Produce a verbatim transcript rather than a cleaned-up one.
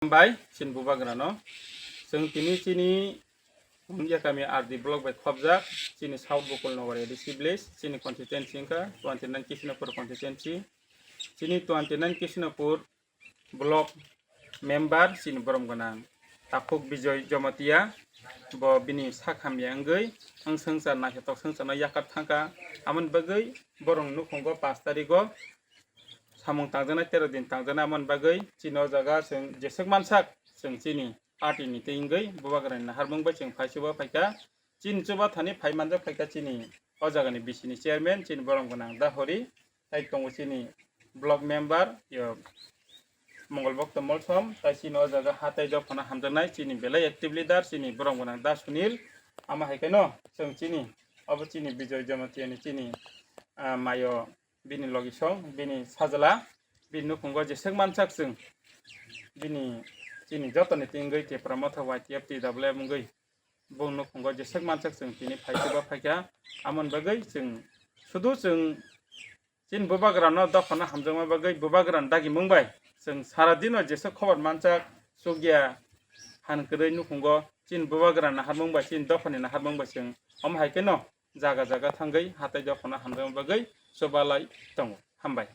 Hambai chini bubagrano. Chwng tini chini Mungia kami R D block bai khobjak chini South Bokolnagar A D C village, chini constituency wngkha twenty nine Kishnapur constituency. Chini twenty nine Kishnapur block member chini borom gwnang Takhuk Bijoy Jamatia, bo bini sak hamya wngwi ang swngchar naithotok swngcharno yakar thangkha. Amoni bagwi borok nukhungo pash tarigo samung tangjaknai, tero din tangjaknai. Amoni bagwi chini o jaga chwng jeswk mansak, chwng chini party ni tei wngwi bubagrani naharmung bai chwng phai chuba phaikha. Chini chuba thani phai manjak phaikha chini o jagani B C ni chairman, chini borom gwnang Dahori, tai tongo chini block member, yo, Mongol Bhakta Molsom, tai chini o jaga hatai dophano hamjaknai chini belai active leader, chini borom gwnang Da Sunil. Ama hai khe no chwng chini, obo chini Bijoy Jamatia ni chini, ah, mayo, bini logisong, bini sajla, bini nukhungo jeswk mansak chwng, bini chini jotoni tei wngwi Tipra Motha Y T F T W M wngwi bong nukhungo jeswk mansak chwng tini phai chuba phaikha. Amoni bagwi chwng sudu chwng chini bubagrano dophano hamjakma bagwi bubagrani dagimung bai chwng sara dino jeswk khobor mansak, chukya, han kwrwi nukhungo chini bubagrani naharmung bai, chini dophani naharmung bai chwng omo hai kheno jaga jaga thangwi hatai dophano hamjakma bagwi chubalai tongo. Hambai.